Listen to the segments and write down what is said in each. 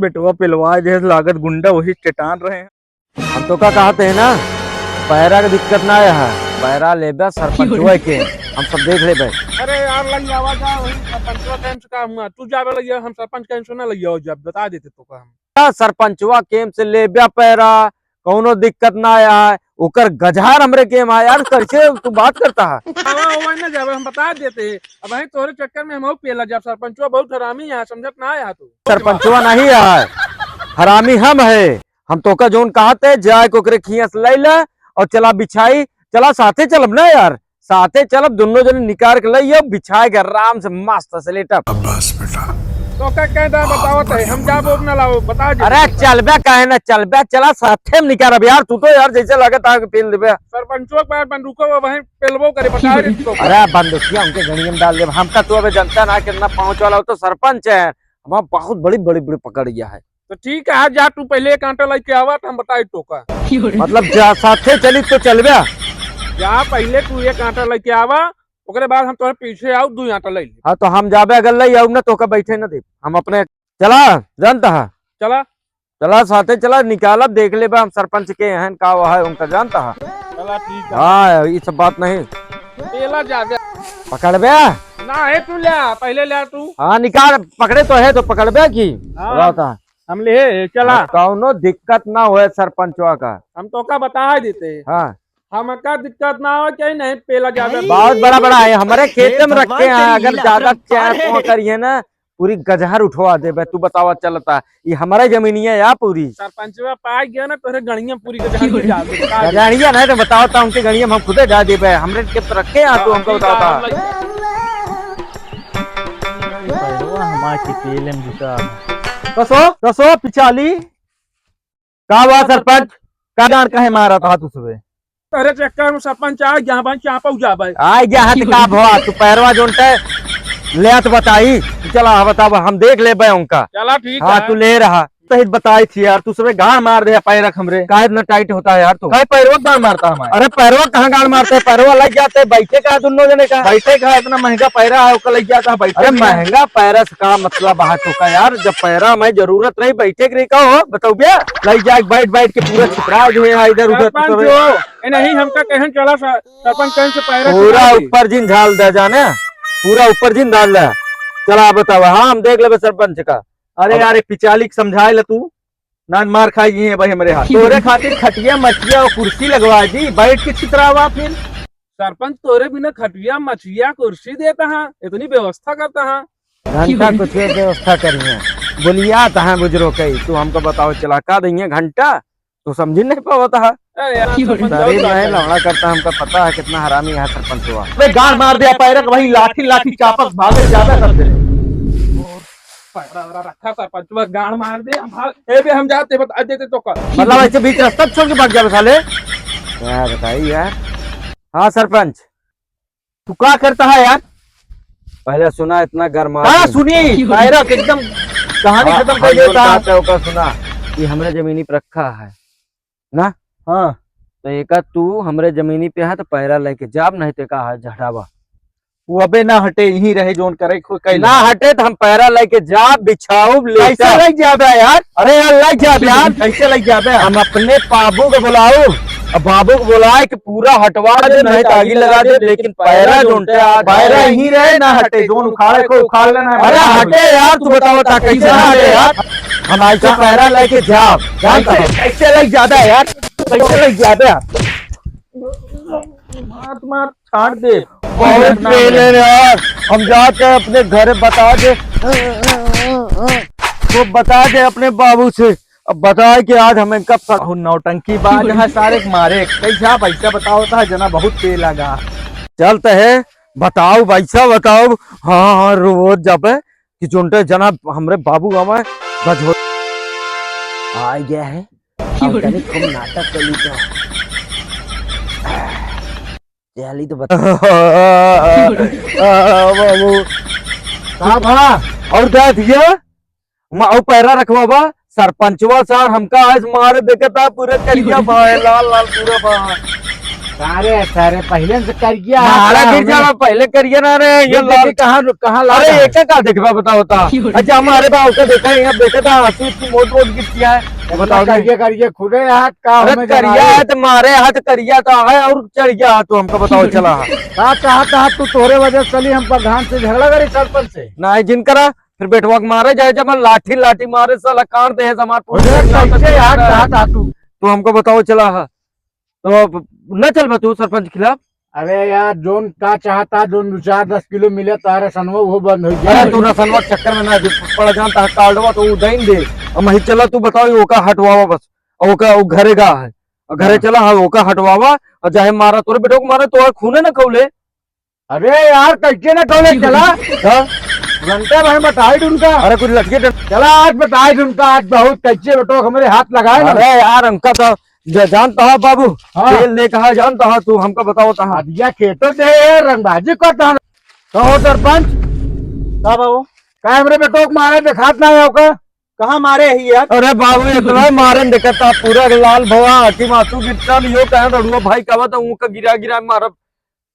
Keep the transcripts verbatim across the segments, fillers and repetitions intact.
बेटवा पेलवा जे लागत गुंडा वही चटान रहे हैं। हम तोका कहत है ना, पैरा के दिक्कत ना आया है, पैरा लेबे सरपंचवा के, हम सब देख लेबे। अरे यार, लग आवा जा, वही सरपंचवा कैंप से का हुआ, तू जाबे लग, हम सरपंच कैंप से ना लग जाओ, जब बता देते तोका हम। सरपंचवा कैंप से लेबे पैरा, कौनो दिक्कत ना आया है, ओकर गजहर हमरे कैंप है यार, कैसे तू बात करता है? आवा, आवा ना जाबे, हम बता देते हैं। अब वहीं तोहरे चक्कर में हम पेला जाब, सरपंचवा बहुत हरामी है, समझत ना आया तू। सरपंचवा नहीं है, हरामी हम है। हम तोका जौन कहत है, जाए के ओकरे खिया से लई ले और चला बिछाई, चला साथे चलब ना यार, साथे चलब, दोनों जने निकाल के लई आओ, बिछाए के आराम से मस्त से लेटब। बस बेटा। तोका कह दा बतावत है, हम जाबो ना लाओ, बता दे। अरे चलबे काहे ना चलबे, चला साथे में निकारब यार, तू तो यार जैसे लगत है कि पेल देबे। सरपंचवा के पास बंदूको वहीं पेलबो करे, बता दे तोका। अरे बंदूकिया उनके गणिया में डाल देब, हमका तो अबे जनता ना कितना पहुँच वाला हो तो सरपंच है, हमारा बहुत बड़ी बड़ी बड़ी पकड़ गया है। तो ठीक है, जा तू पहिले एक आटा लेके आवा, तो हम बताई तोका। मतलब जा साथे चली तो चलबे? जा पहिले तू एक आटा लेके आवा, ओकरे बाद हम तोहरे पीछे आऊ, दू आटा ले ले। हाँ, तो हम जाबे अगर ले आऊ ना, तोका बैठे ना दे, हम अपने चला, जानता है? चला। चला, साथे चला, निकालब, देख लेबे हम सरपंच के हन, का वो है, उनका जानता है? चला, ठीक है। हाँ, ये सब बात नहीं। पेला जा, जा। पकड़बे? ना है, तू ले आ, पहिले ले आ तू। हाँ, निकाल, पकड़े तो है, तो पकड़बे की? हाँ। रहता है। हम ले, चला। हाँ, कौनो दिक्कत ना होए सरपंचवा का। हम तोका बता देते। हाँ। हमका दिक्कत ना हो, कहीं नहीं पेला जाबे। बहुत बड़ा बड़ा है, हमारे खेत में रखे हैं, अगर ज्यादा चाहे तो करिए ना, पूरी गजहर उठवा देबे। तू बतावा चलता, ये हमारे जमीनिया या पूरी? सरपंचवा पाई गया ना, तोहरे गणिया पूरी गजहर में डाल दे, बता दे। गणिया नहीं तो बतावा, ता उनके गणिया में हम खुदे डाल देबे, हमरे के तो रखे हैं, तू हमको ठीक है, बतावा। हम लग- पैरवा हमार के तेल में जुटा। कसो, कसो, पिचाली। का हुआ सरपंच? का जान कहे मारा था तू सुबह? अरे चक्कर में सरपंच आ गया, भाई चापा जा भाई। आ गया हाथ का भवा, तू पैरवा जोन ते ले आ तो बताई। चला, हाँ, बतावा, हम देख लेबे उनका। चला, ठीक हाँ, है। तू ले रहा। सही बताई थी यार, तू सुबह गाड़ मार दे पैरक हमरे। काहे इतना टाइट होता है यार तू? काहे पैरवा गाड़ मारता हमारे? अरे पैरवा कहाँ गाड़ मारते है? पैरवा लग जाते है, बैठे का दोनों जने का? बैठे का? इतना महंगा पैरा है, ओका लग जाता है, बैठे अरे भी है। महंगा पैरा से का मतलब है तोका यार? जब पैरा में जरूरत रही, बैठे के रही, का हो? बताओ भैया, लग जाए, बैठ बैठ के पूरा छितरा जो है इधर उधर सरपंच तू हो, ए नहीं, हमका कहन चला सा-, सरपंच कहन से पैरा पूरा छितरा दे। ऊपर जिन झाल दे जाने, पूरा ऊपर जिन डाल दे। चला बतावा, हाँ, हम देख लेबे सरपंच का। अरे अब यार, एक पिचाली के समझाए ले तू, नान मार खाई है भाई हमरे हाथ। तोरे खातिर खटिया मचिया और कुर्सी लगवा दी, बैठ के छितरावा फिर। सरपंच तोरे बिना खटिया मचिया कुर्सी देता है, इतनी व्यवस्था करता है। घंटा कुछ व्यवस्था करिए, बोलिया तहाँ बुजुर्ग कही, तू हमको बताओ चला का दइए घंटा, तू समझी नहीं पावत है। अरे यार, सरपंच शरीर बहुत नहीं बात है। लौड़ा करता, हमका पता है कितना हरामी है सरपंच हुआ। अबे गाड़ मार दिया पैरक, वही लाठी लाठी चापस भागे ज्यादा कर दे। पैरा वैरा रखा सरपंच, बस गाड़ मार दे, हम भाग, ए बे हम जाते, बता देते तो कर। मतलब ऐसे बीच रास्ता छोड़ के भाग जावे साले। क्या बताई यार। हाँ सरपंच। तू का करता है यार? पहले सुना इतना गर्मा हाँ, आदमी। सुनी, पैरक एकदम कहानी हाँ, खत्म कर हम देता जोन है। कहते ओकर सुना, ये हमरे जमीनी पे रखा है ना? हाँ। तो एका तू हमरे जमीनी पे है तो पैरा लेके जाब, नहीं तो का है झटावा। वो अबे ना हटे, यहीं रहे, जोन करे को कई ना ले। हटे तो हम पैरा लेके जाब, बिछाउब, कैसे लेटा। लग जाबे यार? अरे यार, लग जाबे यार। कैसे लग जाबे? हम अपने बाबू को बुलाऊ, अब बाबू को बुलाए के पूरा हटवा दे, नहीं तो आगी लगा दे, लेकिन पैरा जोन ते आज पैरा यहीं रहे, ना हटे, जोन उखाड़े को उखाड़ लेना है। अरे हटे यार, तू बताओ ता कैसे ना हटे यार? हम आज से पैरा लेके जाब, जानता है? कैसे लग जाता है यार? कैसे लग जाता है? मार, मार, छाड़ दे। बहुत पेले रे यार, हम जाके अपने घर बता दे, वो बता दे अपने बाबू से, अब बताए कि आज हमें कब तक। बहुत नौटंकी बाज है सारे के मारे, कैसा पैसा बताओ था जना बहुत पेला गा। चलते है, बताओ पैसा बताओ। हाँ, हाँ, रोज जाबे कि जोन ते जना हमरे बाबू आवे, बजो। आ गया है। अब तनी खूब नाटक कर ली तो। चली तो बता। बाबू। का भा? और का दिया? म-, और पैरा रखवा बा? सरपंचवा सार हमका आज मार देखता, पूरा करिया बा, लाल लाल पूरा बा। अरे सारे पहिले से करिया है, मारा का गिर हमें जाला, पहिले करिया ना रे, ये ये लाल। देखी कहाँ, कहाँ लाल अरे, है? एका का देखबा, बताओ ता। अच्छा, हमारे बाबू का देखा है, यहाँ देखा था, आंसू इतनी मोट मोट गिरती है। ये बताओ करिया, करिया खुदे हाथ का अरे, हमें करिया जनाए। है तो मारे हाथ करिया तो है और चढ़ गया हाथ तो हमका बताओ चला है। का चाहता है तू, तोरे वजह से चली हम प्रधान से झगड़ा करी सरपंच से? नहीं जिन करा, फिर बेटवा के मारे जाए जब लाठी लाठी मारे साला काट दे है हमार पूरा अरे, कैसे यार चाहता तू? तो हमका बताओ चला है। तो अब न चलबा तू सरपंच के खिलाफ? अरे यार, जोन का चाहता, जोन दो चार दस किलो मिले तारे सनवा, वो बंद हो गया। अरे तू रसनवा के चक्कर में ना पड़ जानता है, कार्डवा तो वो दइन दे। हम ही चला, तू बताओ, ओका हटवावा बस, और ओका, वो घरे गा है, और घरे हाँ। चला, हाँ, ओका हटवावा, और चाहे मारा तोरे बेटो को मारे, तो खूने ना खौले। अरे यार, कैसे ना खौले, चला। हाँ? घंटे भर में बताई उनका। अरे कुछ लटके डर- चला, आज बताई उनका, आज बहुत कैसे बेटो हमारे हाथ लगाए ना। अरे यार, हमका तो ज-, जानता है बाबू, हाँ। तेल दे कहा जानता है तू, हमका बताओ कहाँ। अदिया खेतो दे, रंगबाजी करता है। कहो सरपंच। का बाबू? का हमरे बेटो को मारे देखात ना है ओका? कहाँ मारे है यार? अरे बाबू, इतना मारे देखा था, पूरा लाल भवा, आँखी मासू गिरता नहीं हो, कहे रड़ुआ भाई कहवा था, उनका गिरा गिरा मारब।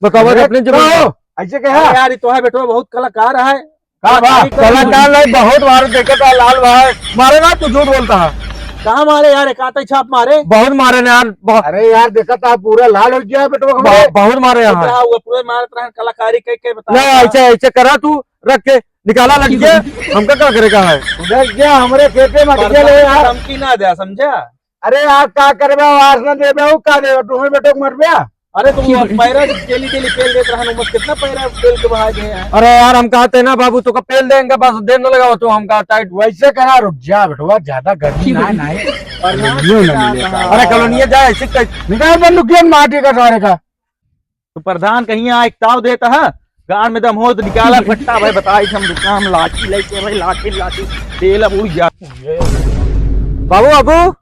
बतावा अरे अपने जमीन कहो, पर। ऐसे कहा? अरे यार, ये तो है बेटवा, बहुत कलाकार है। का बा? कलाकारी करी कलाकार नहीं, बहुत मारे देखा था लाल भाई। मारे ना, तू झूठ बोलता है। कहाँ मारे यार, एक आते छाप मारे। बहुत मारे ना यार, बहुत। अरे यार, देखा था पूरा लाल हो गया बेटवा हमारे। बहुत मारे यहाँ। वो पूरे मारत रहे, कलाकारी कह के बता। नहीं, ऐसे, ऐसे करा तू, रख के निकाला लग गया। हमका का करे का है? उधर क्या हमरे खेते में अटके ले यार। धमकी ना दे, समझा? अरे यार, का करबे, वासना देबे, उ का देबे, तुम्हें बेटो को मरबे? अरे तुम पैरा डेली डेली पेल देत रहन, उमस कितना पैरा पेल के बहा गए हैं। अरे यार, हम कहते ना बाबू, तो का पेल देंगे, बस देर न लगाओ तू हमका टाइट। वैसे करा, रुक जा बेटवा, ज्यादा गर्मी ना, नहीं। और ना ये ना मिले का। अरे कॉलोनिया जा, ऐसे कह- निकाल बंदूक, गेंद माटी का सारे का। तो प्रधान कहीं यहाँ एक ताव देता है, गाड़ में दम हो तो निकाला फट्टा भाई, बताई हम दुकान लाठी लेके भाई, लाठी लाठी तेल अब उड़ गया। बाबू, बाबू,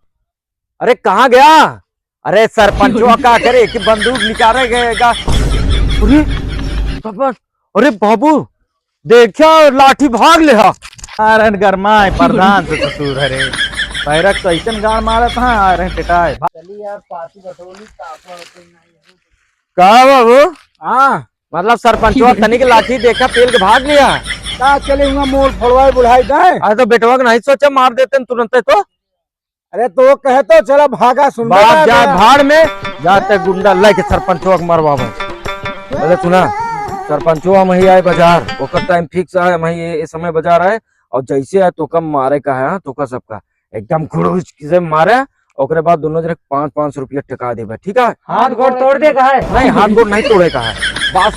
अरे कहाँ गया? अरे सरपंचवा का करे कि बंदूक निकाले गएगा। अरे सरपंच, अरे बाबू, देखा लाठी भाग ले हा। अरे गरमाए प्रधान से ससुर, अरे पैरक तो ऐसन गाड़ मारत हा, अरे पिटाए। चलिए यार, पार्टी बटोली, तापा होते नहीं। का बाबू? हाँ। मतलब सरपंचवा तनिक लाठी देखा, पेल के भाग लिया। का चले हुआ मोल फोड़वाए बुढ़ाई दाए? अरे तो बेटवा के नहीं सोचा, मार देते न तुरंते तो। अरे तो कहे तो चला भागा, सुन बाप जा भाड़ में, जाते गुंडा लेके सरपंचवा के मरवावे। अरे सुना, सरपंचवा हम ही आए बाजार, ओकर टाइम फिक्स आए, हम ही ये, ये समय बाजार आए, और जैसे आए तो कम मारे का है, हाँ, तो का सबका एकदम घुड़ुच से मारे, ओकरे बाद दोनों जने पाँच, पाँच सौ रुपया टिका देबे, ठीक है? हाथ गोड़ तोड़ दे का है? नहीं, हाथ गोड़ नहीं तोड़े का है, बस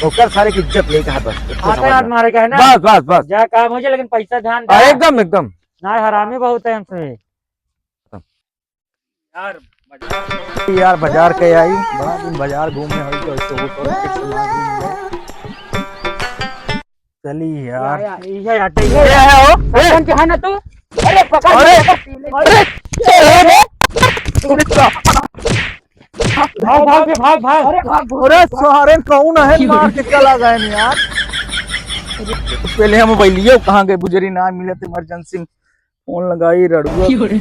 ओकर सारे की इज्जत ले का है, बस इतना हाथ समझ हाथ में। मारे का है ना? बस, बस, बस। जा काम हो जाए, लेकिन पैसा ध्यान हाँ, दे। एकदम, एकदम। ना, हरामी बहुत है हमसे। यार, बाजार यार, बाजार के आई, बड़ा दिन बाजार घूमे होई तो ऐसे वो तो फिर से ना घूम ले। चली यार। या, या, ये है, ये है। ये है हो? सरपंच है ना तू? अरे पकड़, अरे, पकड़। अरे, चल रे। भाग, भाग, भाग, भाग। अरे भाग, भाग। अरे सारे कौन है, मार के चला गए यार। पहले हम मोबाइलियो कहाँ गए, बुजरी ना मिलत, इमरजेंसी में फोन लगाई, रड़ुआ। क्यों रे?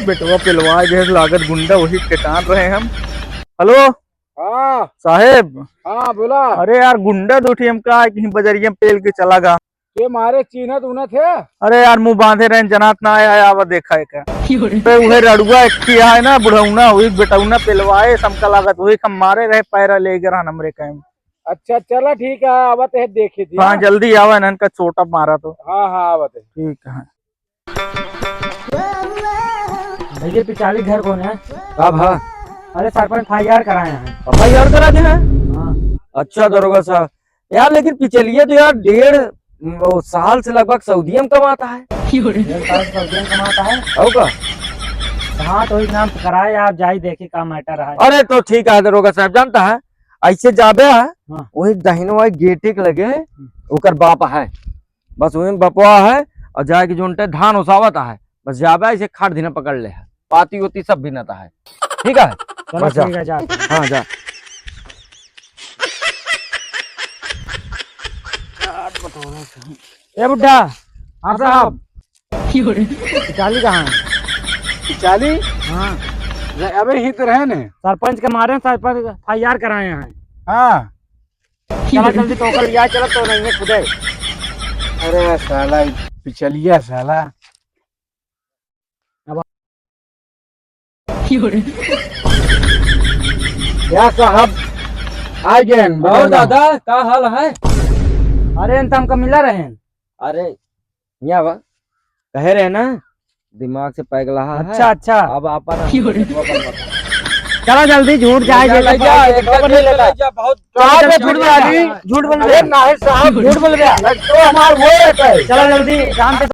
बेटवा पेलवा गए, लागत गुंडा वही टेटान रहे हम। हेलो। हाँ। साहेब। हाँ, बोला। अरे यार, गुंडा दो ठी हमका आए कहीं बजरिया में पेल के चला गा। के मारे, चीन्हत उन्हत है? अरे यार, मुंह बांधे रहे, जनात ना आया, आवा देखा है का। क्यों रे? बे, उहे रड़ुआ एक ठिया है ना, बुढ़ौना, वही बेटौना पेलवाए, हमका लागत वही हम मारे रहे, पैरा ले गए रहन हमरे कहे। अच्छा, चला ठीक है, आवत है, देखे जी, हाँ, हाँ। जल्दी आवा, इनका चोटा मारा तो। हाँ, हाँ, आवत है। ठीक है। भैया, पिचाली घर कौन है? का भा? अरे, सरपंच एफ आई आर कराए हैं। एफ आई आर करा दे हैं? हाँ। अच्छा, दरोगा साहब। यार, लेकिन पिचलिए तो यार डेढ़, वो, साल से लगभग सऊदिया में कमाता है। डेढ़ साल से सऊदिया में कमाता है? और का? हाँ, तो इस नाम से कराए, आप जाई देखी का मैटर है। अरे, तो ठीक है, दरोगा साहब, जानता है, ऐसे जाबे है, हाँ। वही दहिनो वाली गेटे के लगे, हम्म। ओकर बाप है। बस वही बपवा है और जाए के जोनटे धान ओसावत है, बस जाबे ऐसे खाट धीना पकड़ ले है, पाती ओती सब बीनता है, ठीक है? चलो बस जा। ठीक है, जा। हाँ, जा। ए बुड्ढा। हाँ साहब। चाली कहाँ है? चाली? हाँ। अबे ही तो रहे ने। सरपंच के मारे, सरपंच एफ आई आर कराए हैं। हाँ। चला जल्दी तो ओकर लिया, चला तो नहीं है खुदे। अरे साला, पिछलिया साला। अब या साहब, आ गए हैं, और बताओ। दादा, का हाल है? अरे, इन तो हमका मिला रहे हैं। अरे, यहाँ बा, कहे रहे ना, दिमाग से पगला है। अच्छा, अच्छा। अब आपन चला जल्दी, झूठ जाए ले जा, ले जा, बहुत चला, झूठ बोल रहा है। झूठ बोल रहा है। अरे नहीं साहब, झूठ बोल रहा है। तो हमार वो रहता है। चला जल्दी, राम के